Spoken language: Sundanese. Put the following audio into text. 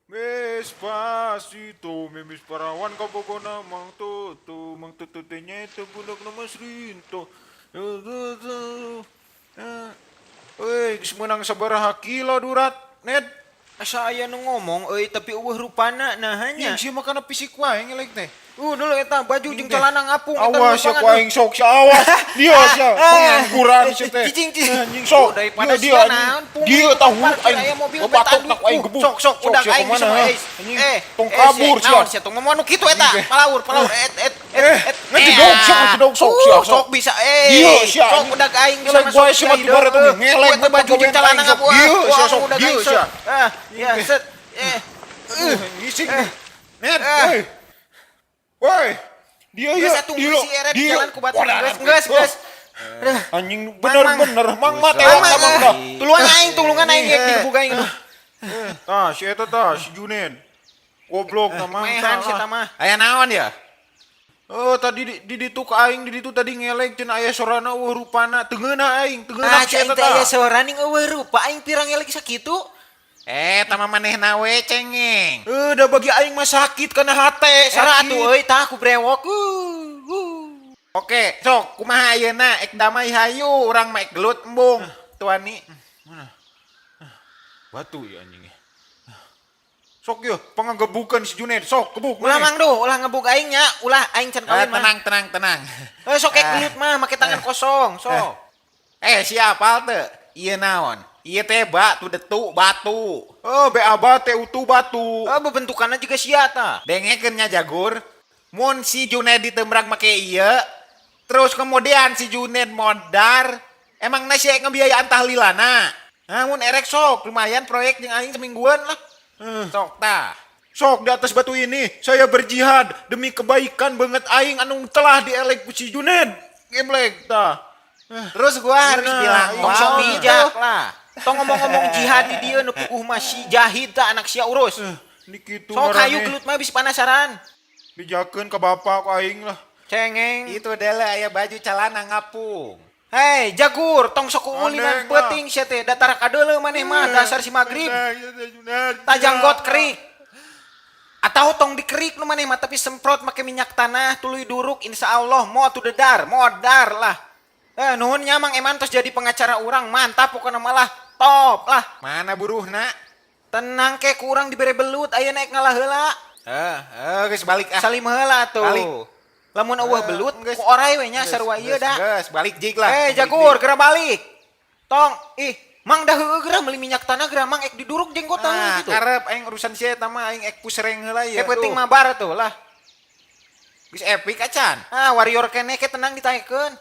Despacito, mimis parawan ka pokona mang tutu, mang tutu teh nya itu budak nama Srinto. Euy, geus meunang sabaraha kilo durat, Ned? Asa aya nu ngomong euy, tapi euweuh rupana, naha nya? Nya sia mah kana fisik wae ngelek teh. Dulu eta baju jeung celana ngapung eta. Awas ya ku aing sok sia, awas. Dia sia pengangguran sia teh. Cicing cicing. Anjing sok. Daripada Dia, sia anjing. naon pung. Dia tahu parkir aing. aya mobil Batok betan. nak aing gebuk. Sok sok udah sia aing bisa kemana, mah. ha? Eh, Anjing, eh, tong kabur sia. Sia. Naon sia tong ngomong nu kitu eta? Palaur, palaur, et et et et. Ngedidog sia, ngedidog sok sia, sok. Sok bisa eh. Dia sia. Sok udah aing Ngelek sama wae sia mah sok tibar eta hidung. ngelek Eta baju jeung celana sok. ngapung. Dia sia sok, Udah dia aing sia. sok. Ah, ya set. Eh. Ngising. Ned, woi. Woi. Dia Geus ya, atuh dia. si Eret Dia. jalan ku batur. Wadah, Geus geus geus. Anjing bener-bener mang mah Mang, tewak mang, mang dah. Tulungan aing, tulungan aing rek digebug aing. Tah, si eta tah, si Junen. Goblok tah mang. Maehan si eta mah. Aya naon ya? Oh, tadi di ditu ka aing, di ditu tadi ngelek cenah aya sorana euweuh rupana. Teu ngeunah aing, teu ngeunah Ah, si cai eta teh aya tah. sora ning euweuh rupa aing pirang lagi sakitu. Eh, tama manehna we cengeng. Eh, da bagi aing mah sakit kana hate, Sora sakit. atuh euy tah ku brewok. Oke, sok kumaha ayeuna ek damai hayu urang mah ek gelut embung. Tuani. Mana? Batu ya anjingnya. Sok yo, pangagebukan si Juned, sok gebuk. Ulah maneh. mang duh, ulah ngebug aing nya, ulah aing can Eh, kawin mah. tenang, tenang, tenang. Eh sok ek Ah. gelut mah make tangan kosong, sok. Eh, siapa teu? Ieu naon? Ieu teh batu detu batu. Oh, BAB teh utuh batu. Oh, bebentukanna juga sia tah. Dengekeun nya jagur. Mun si Juned ditembrak make ieu, terus kemudian si Juned modar, emang na sia ngebiayaan tahlilana. Nah, mun erek sok, lumayan proyek jeung aing semingguan lah. Sok tah. Sok di atas batu ini saya berjihad demi kebaikan banget aing anu telah dielek ku si Juned. Geblek tah. Terus gua harus Nah, bilang Tong sok wow, bijak lah. Tong ngomong-ngomong jihad di dieu nu puguh mah si Jahid tah anak sia urus. Ini kitu Sok hayu ngaranna. gelut mah bisi penasaran. Dijakeun ka bapak ku aing lah. Cengeng. Itu adalah aya baju celana ngapung. Hei, jagur, tong sok uulinan Aneh, peuting sia teh, datar kadeuleu maneh mah dasar si magrib. Tajanggot kerik. Atau tong dikerik nu maneh mah tapi semprot make minyak tanah tuluy duruk insyaallah mo atuh dedar, modar lah. Eh nuhun nya Mang Eman tos jadi pengacara urang, mantap pokokna malah top lah. Mana buruhna? Tenang ke ku urang dibere belut aya naik ngalah heula. Eh, eh geus balik ah. Salim heula atuh. Balik. Lamun euweuh belut Geus. ku orai we nya sarua ieu da. Geus, balik jig lah. Eh Balik jagur, jig. geura balik. Tong, ih, Mang dah heueuh geura meuli minyak tanah geura Mang ek diduruk jenggotan Ah, gitu. karep aing urusan sia eta mah aing ek pusereng heula Eh ya. penting mabar tuh lah. Geus epic acan. Ah, warrior keneh ke tenang ditaekeun.